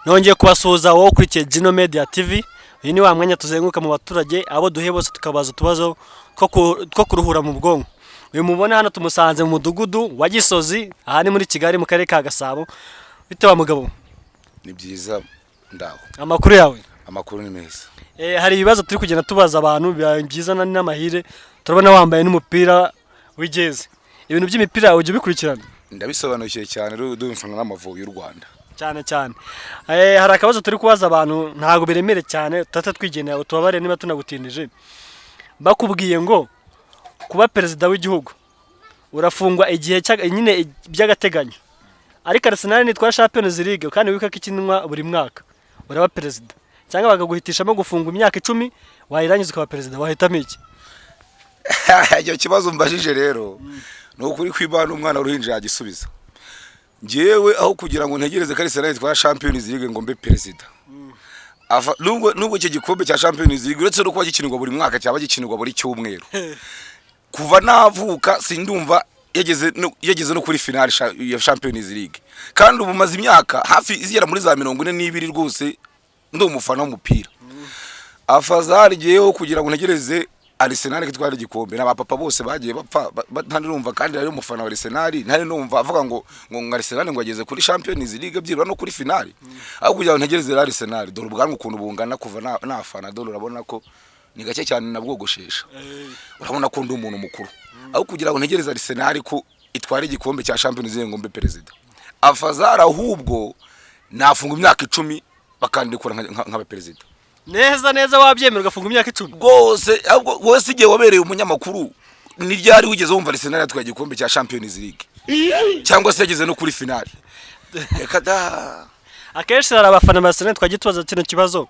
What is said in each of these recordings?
Nongeye kubasuhuza wowe ukurikiye Gino Media TV. Uyu ni wa mwanya tuzenguruka mu baturage, abo duhe bose tukabaza utubazo two kuruhura mu bwonko. Uyu mubona hano tumusanze mu mudugudu wa Gisozi, aha ni muri Kigali mu karere ka Gasabo. Bite wa mugabo? Ni byiza, ndaho. Amakuru yawe? Amakuru ni meza. Hari ibibazo turi kugenda tubaza abantu, biba byiza n'amahire. Turabona wambaye n'umupira w'igeze. Ibintu by'imipira ujya ubikurikirana? Ndabisobanukiwe cyane, ndumva n'Amavubi y'u Rwanda. Cyane cyane. Hari akabazo turi kubaza abantu, ntabwo biremere cyane, tutata twigendera, utubabare niba tunagutindije. Bakubwiye ngo kuba perezida w'igihugu urafungwa igihe nyine by'agateganyo, ariko Arsenal nitwara Champions League kandi wibuke ko ikinwa buri mwaka, uraba perezida, cyangwa bakaguhitishamo gufungwa imyaka 10 wayirangiza ukaba perezida, wahitamo iki? Icyo kibazo mbajije rero, ni ukuri kw'Imana umwana w'uruhinja yagisubiza. Njyewe aho kugira ngo ntegereze ko Arsenal itwara Champions League ngo mbe perezida, nubwo icyo gikombe cya Champions League, uretse no kuba gikinirwa buri mwaka, cyaba gikinirwa buri cyumweru, kuva navuka sindumva yageze no kuri finale ya Champions League, kandi ubu maze imyaka hafi izigera muri za 42 rwose ndi umufana w'umupira. Afazari ngeyeho kugira ngo ntegereze Arsenal ko itwara igikombe, n'aba papa bose bagiye bapfa ntari numva kandi ari umufana wa Arsenal, ntari numva avuga ngo Arsenal ngo ageze kuri Champions League, byibura no kuri finale. Aho kugira ngo ntegereze rero Arsenal, dore ubwanwa ukuntu bungana kuva nafana, dore urabona ko ni gake cyane nabwogoshesha, urabona ko ndi umuntu mukuru. Aho kugira ngo ntegereze Arsenal ko itwara igikombe cya Champions League ngo mbe perezida, afazari ahubwo nafunga imyaka 10 bakandikura nkaba perezida. Neza neza, wabyemera ugafunga imyaka 10? Rwose. Ahubwo wowe si igihe wabereye umunyamakuru, ni ryari wigeze wumva Arsenal yatwaye igikombe cya Champions League cyangwa se yageze no kuri finale? Reka da. Akenshi hari abafana ba Arsenal twagiye tubaza kino kibazo,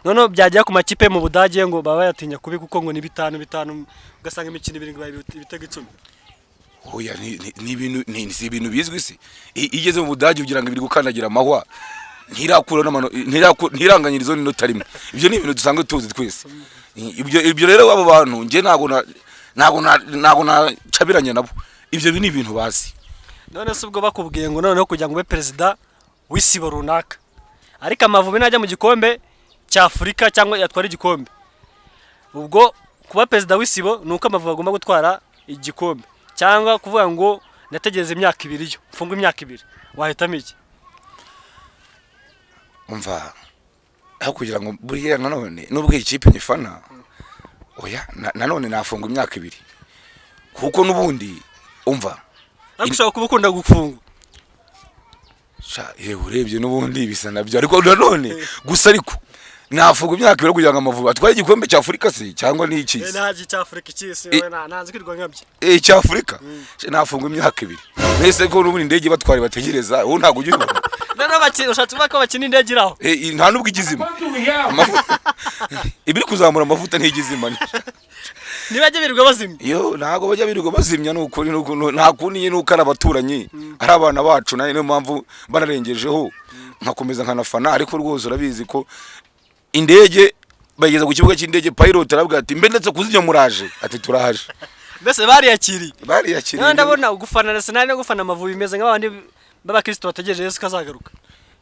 noneho byagera ku makipe yo mu Budage ngo baba bayatinya kubi, kuko ngo ni bitanu bitanu, ugasanga imikino ibiri ngo ibaye ibitego 10. Oya, ni ibintu si ibintu bizwi se. Igeze mu Budage ugira ngo ibiri gukandagira amahwa, ntirakura n'amano, ntiranganyirizo n'inota rimwe. Ibyo ni ibintu dusanzwe tuzi twese. Ibyo rero abo bantu njye ntago nacabiranye nabo, ibyo ni ibintu bazi. None se ubwo bakubwiye ngo noneho kugira ngo ube perezida w'isibo runaka, ariko Amavubi najya mu gikombe cya Afurika cyangwa yatwara igikombe, ubwo kuba perezida w'isibo ni uko Amavubi agomba gutwara igikombe, cyangwa kuvuga ngo ndategereza imyaka 2 yo mfungwe imyaka 2, wahitamo iki? Umva, aho kugira ngo buriya nanone nubwo iyi kipe nyifana, oya, nanone nafunga imyaka 2, kuko n'ubundi umva. Ariko ushobora kuba ukunda gufungwa. Sha, yewe, urebye n'ubundi bisa nabyo, ariko nanone gusa ariko nafunga imyaka 2 kugira ngo Amavubi atware igikombe cya Afurika se cyangwa ni iki? Ntazi cya Afurika icy'isi. Ntazi kwirwa nkabyo. Eh, cya Afurika. Sha, nafunga imyaka 2 mbese, ko n'ubundi indege batwara bategereza, ubu ntabwo ujya ubibona. Noneho ushatse kuvuga ko bakina indege iraho? Eh, nta nubwo igizima. Ibiri kuzamura amavuta ntigizima. Ntibajya birirwa bazimya? Yo, ntabwo bajya birirwa bazimya, ni ukuri. Nta kundi nyine, nuko ari abaturanyi, ari abana bacu, nayo niyo mpamvu banarengejeho nkakomeza nkanafana. Ariko rwose urabizi ko indege bageza ku kibuga cy'indege, pilot arabwira ati: "Mbe ndetse kuzimya, muraje?" Ati: "Turaje." Mbese bariyakiriye? Bariyakiriye. Noneho ndabona gufana Arsenal no gufana Amavubi bimeze nk'abandi b'abakristo bategereje Yesu ko azagaruka.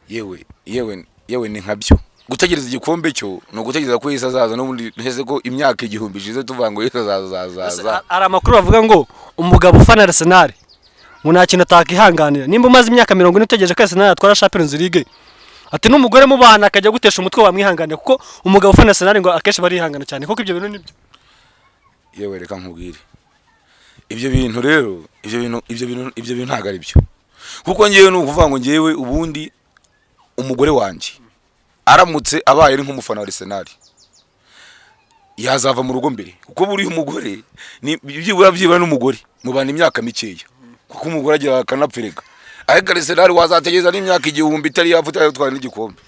Yewe yewe yewe, ni nkabyo. Gutegereza igikombe cyo ni ugutegereza ko Yesu azaza n'ubundi. Ntese ko imyaka 1000 ishize tuvuga ngo Yesu azaza, azaza. Hari amakuru bavuga ngo umugabo ufana Arsenal ngo nta kintu atakihanganira. Nimba umaze imyaka 40 utegereje ko Arsenal yatwara Champions League, ati n'umugore mubana akajya gutesha umutwe wamwihanganira, kuko umugabo ufana Arsenal ngo akenshi barihangana cyane. Kuko ibyo bintu nibyo? Yewe, reka nkubwire, ibyo bintu rero, ibyo bintu ntabwo ari byo, kuko ngewe ni ukuvuga ngo ngewe ubundi umugore wanjye aramutse abaye ari nk'umufana wa Arsenal yazava mu rugo mbere, kuko buriya umugore ni byibura n'umugore mubana imyaka mikeya, kuko umugore agira akanapfirega. Ariko Arsenal wazategereza n'imyaka 1000 itari yapfa itari n'igikombe.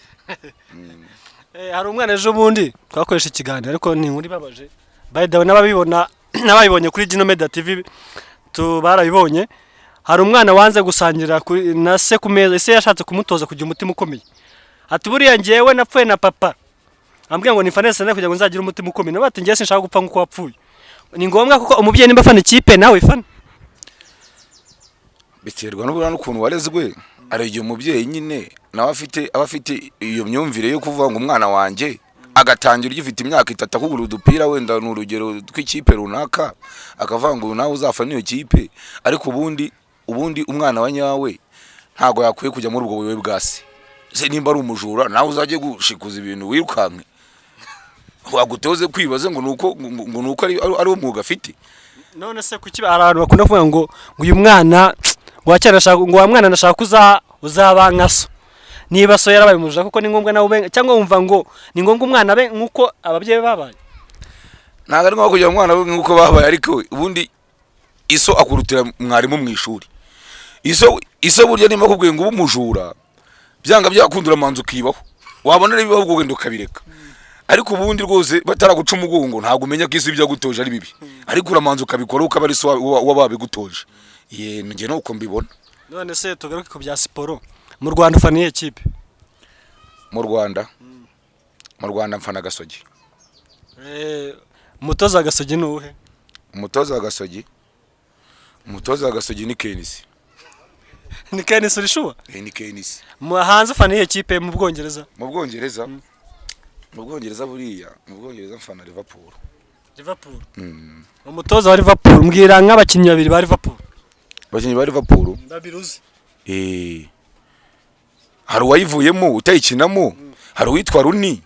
Hari umwana ejo bundi twakoresha ikiganiro, ariko ni inkuru ibabaje by the way, n'ababibona n'ababibonye kuri Gino Media TV tu barabibonye. Hari umwana wanze gusangira na se ku meza. Ese yashatse kumutoza kugira umutima ukomeye, ati: "Buriya njyewe napfuye na papa ambwira ngo nifane Arsenal kugira ngo nzagire umutima ukomeye." Nawe ati: "Njyewe sinshaka gupfa nk'uko wapfuye." Ni ngombwa kuko umubyeyi nimba afana ikipe nawe ifana? Biterwa n'ubura n'ukuntu warezwe. Hari igihe umubyeyi nyine nawe afite aba afite iyo myumvire yo kuvuga ngo umwana wanjye agatangira ugifite imyaka 3 akugura udupira, wenda ni urugero tw'ikipe runaka, akavuga ngo nawe uzafana iyo kipe. Ariko ubundi umwana wa nyawe ntabwo yakwiye kujya muri ubwo buyobe bwa se. Se nimba ari umujura, nawe uzajye gushikuza ibintu wirukanke, wagutoze kwibaze ngo nuko ari wo mwuga afite. None se kuki hari abantu bakunda kuvuga ngo uyu mwana ngo wa ashaka, ngo wa mwana ndashaka uzaba nka so, niba so yarabaye umujura, kuko ni ngombwa nawe ube, cyangwa wumva ngo ni ngombwa umwana abe nk'uko ababyeyi be babaye? Ntabwo ari ngombwa kugira ngo umwana we nk'uko babaye, ariko ubundi iso akurutira mwarimu mu ishuri. Iso burya niba akubwiye ngo ube umujura, byanga byakunda uramanza ukibaho, wabona ari bibaho ubwo wenda ukabireka. Ariko ubundi rwose bataraguca umugongo ntabwo umenya ko isi ibyo agutoje ari bibi, ariko uramanza ukabikora ukaba ari so wa babigutoje. Ye, njye nuko mbibona. None se tugaruke ku bya siporo mu Rwanda, ufana iyihe kipe? Mu Rwanda mfana Gasogi. Umutoza wa Gasogi ni uwuhe? Umutoza wa Gasogi ni KNC. Ni KNC, uri sure? Ni KNC. Mu hanze ufana iyihe kipe mu Bwongereza? Mu Bwongereza, buriya mu Bwongereza mfana Liverpool. Liverpool. Umutoza wa Liverpool, mbwira nk'abakinnyi babiri ba Liverpool. Abakinnyi ba Liverpool? Babiri uzi. Hari uwayivuyemo utayikinamo, hari uwitwa Rooney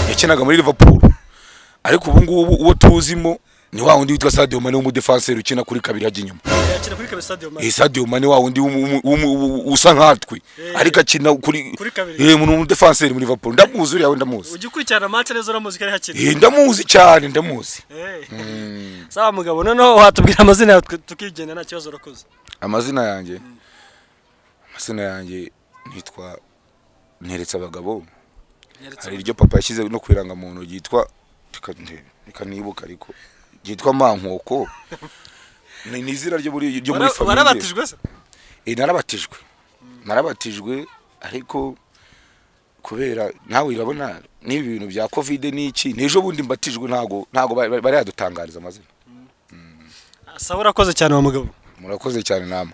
yakinaga muri Liverpool, ariko ubu ngubu uwo tuzimo ni wa wundi witwa Sadio Mane w'umudefanseri ukina kuri kabiri hajya inyuma. Yakina kuri kabiri Sadio Mane? Sadio Mane, wa wundi usa nkatwe, ariko akina kuri Kuri kabiri. Ni umudefanseri muri Liverpool, ndamuzi uriya we, ndamuzi. Ujya ukurikirana match neza, uramuzi ko ari hakina? Ndamuzi cyane, ndamuzi. Sawa mugabo, noneho watubwira amazina yawe tukigenda, nta kibazo, urakoze. Amazina yanjye nitwa Nteretse Abagabo. Hari iryo papa yashyize no ku irangamuntu ryitwa, reka nibuka, ariko ryitwa Mankoko. Ni izina ryo muri famille. Warabatijwe se? Narabatijwe, ariko kubera nawe urabona n'ibi bintu bya Covid n'iki, n'ejo bundi mbatijwe, ntago bari yadutangariza amazina. Sawa, urakoze cyane wa mugabo. Murakoze cyane namwe.